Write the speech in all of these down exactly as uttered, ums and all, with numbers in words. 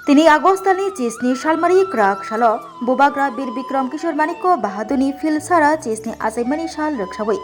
Tini August talni chisni salmari kwrak salo Bubagra Bir Bikram Kishore Manikya Bahadurni Philsara chisni achaimani sal rwksawi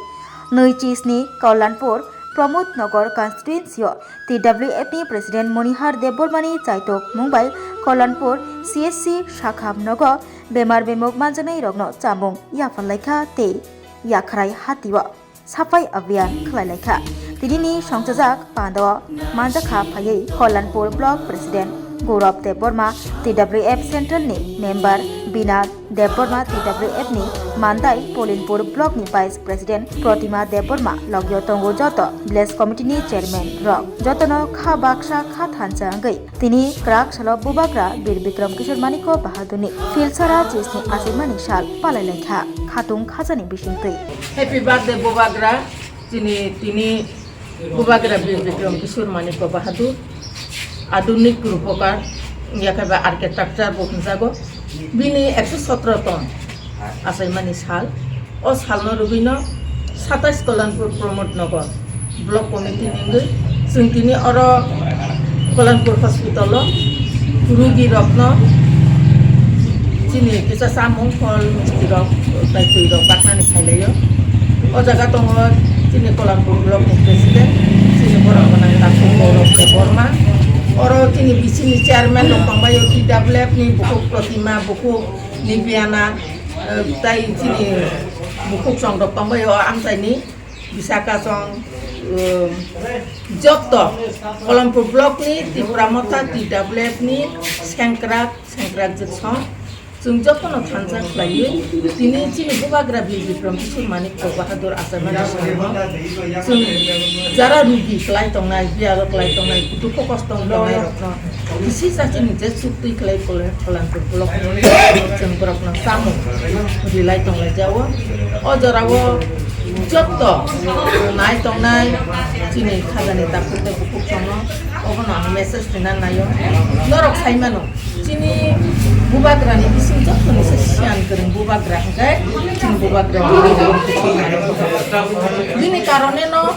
nwi chisni Kalyanpur Pramod Nagar constituency-o T W F ni President Monihar Debbarmani chaitok mungbai Kalyanpur C H C Sakham nogo bemar bemuk manjaknai rokno chamung yapharlaikha tei Yakhrai hatio saphai abhiyan khwlailaikha. Tinini songchajak pandao manjakha phaiwi Kalyanpur Block President Gaurav Debbarma, T W F Central ni member Bina Debbarma, T W F ni mandai Polinpur Block ni Vice President Protima Debbarma, logio tongo joto Village Committee ni Chairman rok. Jotono kha baksa kha thansa wngwi tini kwrak salo Bubagra Bir Bikram Kishore Manikya Bahadurni Philsara chisni achaimani sal palailaikha. Khatung khajani bisingtwi. Happy birthday Bubagra, chini tini Bubagra Bir Bikram Kishore Manikya Bahadur, adunik rupokar, yakhe ba architecture bo hwnjago. Bini ekso sotro ton achaimani sal. O salno rwgwino satais Kalyanpur Pramod Nagar Block Committee ni wngwi chwng tini oro Kalyanpur Hospital o rugi rokno chini kisa chamung phol misti rok tai twi rok baknani khailaio. O jaga tongo chini Kalyanpur Block ni President, chini borok gwnang Doctor Gaurav Debbarma. Oro chini B C ni Chairman rok tongbaio, T W F ni bukhuk Protima, bukhuk Nibiana, eh, tai chini bukhuk chwng rok tongbaio, amchaini Bisaka chwng, eh, jotto Kalyanpur Block ni Tipra Motha T W F ni sengkrak, sengkrak jwk song. Chwng jotono thansa khlaiwi tini chini Bubagra Bir Bikram Kishore Manikya Bahadur achaimani salno chwng jara rugi klai tongnai, biyalo klai tongnai, dukhu kosto tongnai rokno kisi sachini je suk twi khlai Kalyanpur Block ni chwng borokno chamung rilai tonglai jao. O jorao jotto nai tongnai chini khajani takhuk tei bukhuk chwngno, obono ang message rina naio. Norok sai mano, chini Bubagrani bising jottoni se siyan kwrwng Bubagra hwnkhe chini Bubagra. Bini karone no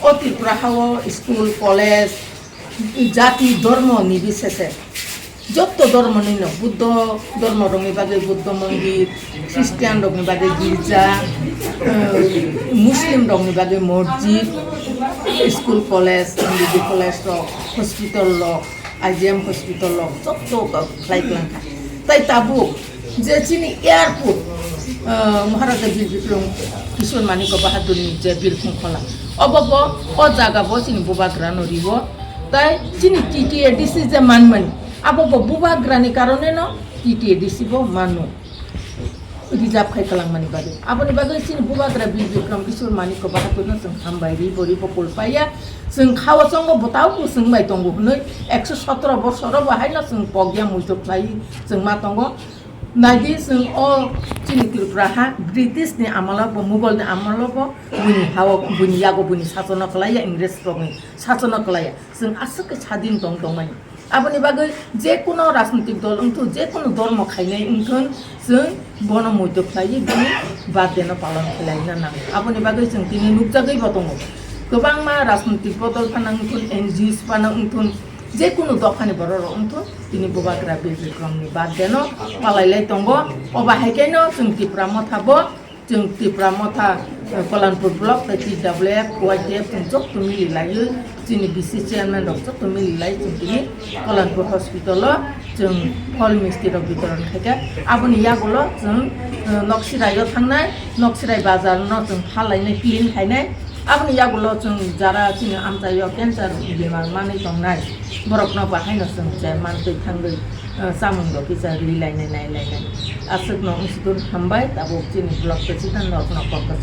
o Tripura hao school, college, jati, dhormo ni bisese jotto dhormo ni no, Buddho dhormo rokni bagwi Buddho mondir, Christian rokni bagwi girja, eh, Muslim rokni bagwi mosjid, school, college, M B B college rok, hospital rok, I G M hospital rok jotto khlai kwlangkha. Tai tabuk je chini airport, eh, Maharaja Bir Bikram Kishore Manikya Bahadurni je birkhung khola, obo bo o jaga bo chini Bubagrano riwo. Tai chini T T A D C je manmani, abo bo Bubagrani karone no T T A D C bo mano. Reserve khai kwlangmani bagwi. Aboni bagwi chini Bubagra Bir Bikram Kishore Manikya Bahadurno chwng hambai ri bo ri bo kulpaiya. Chwng khao chongo bwtao bo chwng bai tongo hwnwi ekso sotro bosoro bo haino chwng pokya muitu khlai chwng ma tongo. Naidi chwng o chini Tripura ha British ni amalo bo, Mughal ni amalo bo buini hao, buini yago buini sasono khlaiya, Ingres rokni sasono khlaiya. Chwng aswk khe sadin tong tongmani. Aboni bagwi je kuno rajnitik dol wngthun, je kuno dhormo khainai wngthun, chwng bono muitu khlaiwi bini birthday no palon khlaina nango. Aboni bagwi chwng tini nukjagwi bo tongo. Kwbangma rajnitik bodol phano wngthun, N G Os phano wngthun, je kuno dophani borok rok wngthun, tini Bubagra Bir Bikram ni birthday no palai lai tongo. Obo hai khe no chwng Tipra Motha bo Chwng Tipra Motha, eh, Kalanpur Block tei T W F, Y T F chwng jotto mili laiwi, chini V C chairman rok jotto mili lai chwng tini Kalanpur hospital o chwng phol misti rok bitoron khaikha. Aboni yagulo chwng, eh, Noksirai o thangnai, Noksirai bazar no chwng halainai, clean khainai. Aboni yagulo chwng jara chini amchaio cancer bemar manwi tongnai, borokno bahaino chwng je mantwi thangwi, eh, chamung rok kisa rilainai, nailainai. Aswkno wngsudur hambai, tabuk chini block president rokno kok kwchak.